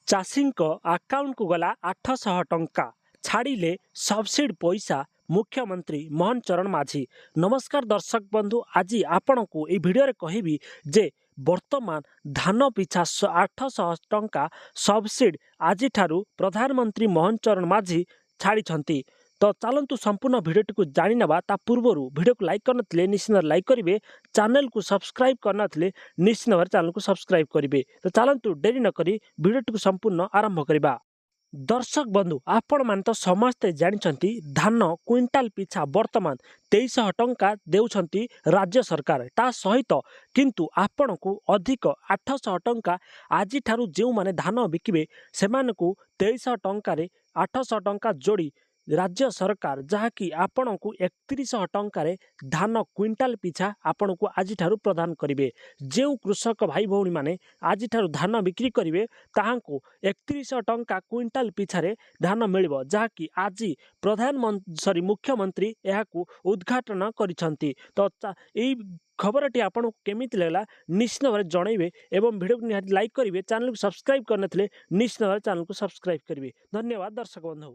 ଚାଷୀଙ୍କ ଆକାଉଣ୍ଟକୁ ଗଲା 800 ଟଙ୍କା। ଛାଡ଼ିଲେ ସବସିଡି ପଇସା ମୁଖ୍ୟମନ୍ତ୍ରୀ ମୋହନ ଚରଣ ମାଝୀ। ନମସ୍କାର ଦର୍ଶକ ବନ୍ଧୁ, ଆଜି ଆପଣଙ୍କୁ ଏହି ଭିଡ଼ିଓରେ କହିବି ଯେ ବର୍ତ୍ତମାନ ଧାନ ପିଛା 800 ଟଙ୍କା ସବସିଡି ଆଜିଠାରୁ ପ୍ରଧାନମନ୍ତ୍ରୀ ମୋହନ ଚରଣ ମାଝୀ ଛାଡ଼ିଛନ୍ତି। ତ ଚାଲନ୍ତୁ, ସମ୍ପୂର୍ଣ୍ଣ ଭିଡ଼ିଓଟିକୁ ଜାଣିନେବା। ତା ପୂର୍ବରୁ ଭିଡ଼ିଓକୁ ଲାଇକ୍ କରିନଥିଲେ ନିଶ୍ଚିତ ଲାଇକ୍ କରିବେ, ଚ୍ୟାନେଲକୁ ସବସ୍କ୍ରାଇବ୍ କରିନଥିଲେ ନିଶ୍ଚିତ ଭାବରେ ଚ୍ୟାନେଲକୁ ସବସ୍କ୍ରାଇବ୍ କରିବେ। ତ ଚାଲନ୍ତୁ, ଡେରି ନକରି ଭିଡ଼ିଓଟିକୁ ସମ୍ପୂର୍ଣ୍ଣ ଆରମ୍ଭ କରିବା। ଦର୍ଶକ ବନ୍ଧୁ, ଆପଣମାନେ ତ ସମସ୍ତେ ଜାଣିଛନ୍ତି, ଧାନ କୁଇଣ୍ଟାଲ ପିଛା ବର୍ତ୍ତମାନ 2300 ଟଙ୍କା ଦେଉଛନ୍ତି ରାଜ୍ୟ ସରକାର। ତା ସହିତ କିନ୍ତୁ ଆପଣଙ୍କୁ ଅଧିକ 800 ଟଙ୍କା ଆଜିଠାରୁ ଯେଉଁମାନେ ଧାନ ବିକିବେ, ସେମାନଙ୍କୁ 2300 ଟଙ୍କାରେ 800 ଟଙ୍କା ଯୋଡ଼ି ରାଜ୍ୟ ସରକାର ଯାହାକି ଆପଣଙ୍କୁ 3100 ଟଙ୍କାରେ ଧାନ କୁଇଣ୍ଟାଲ ପିଛା ଆପଣଙ୍କୁ ଆଜିଠାରୁ ପ୍ରଦାନ କରିବେ। ଯେଉଁ କୃଷକ ଭାଇ ଭଉଣୀମାନେ ଆଜିଠାରୁ ଧାନ ବିକ୍ରି କରିବେ, ତାହାଙ୍କୁ 3100 ଟଙ୍କା କୁଇଣ୍ଟାଲ ପିଛାରେ ଧାନ ମିଳିବ, ଯାହାକି ଆଜି ପ୍ରଧାନମନ୍ତ୍ରୀ, ସରି, ମୁଖ୍ୟମନ୍ତ୍ରୀ ଏହାକୁ ଉଦ୍ଘାଟନ କରିଛନ୍ତି। ତ ଏଇ ଖବରଟି ଆପଣଙ୍କୁ କେମିତି ଲାଗିଲା, ନିଶ୍ଚିତ ଭାବରେ ଜଣାଇବେ ଏବଂ ଭିଡ଼ିଓକୁ ନିହାତି ଲାଇକ୍ କରିବେ। ଚ୍ୟାନେଲକୁ ସବସ୍କ୍ରାଇବ୍ କରିନଥିଲେ ନିଶ୍ଚିତ ଭାବରେ ଚ୍ୟାନେଲକୁ ସବସ୍କ୍ରାଇବ୍ କରିବେ। ଧନ୍ୟବାଦ ଦର୍ଶକ ବନ୍ଧୁ।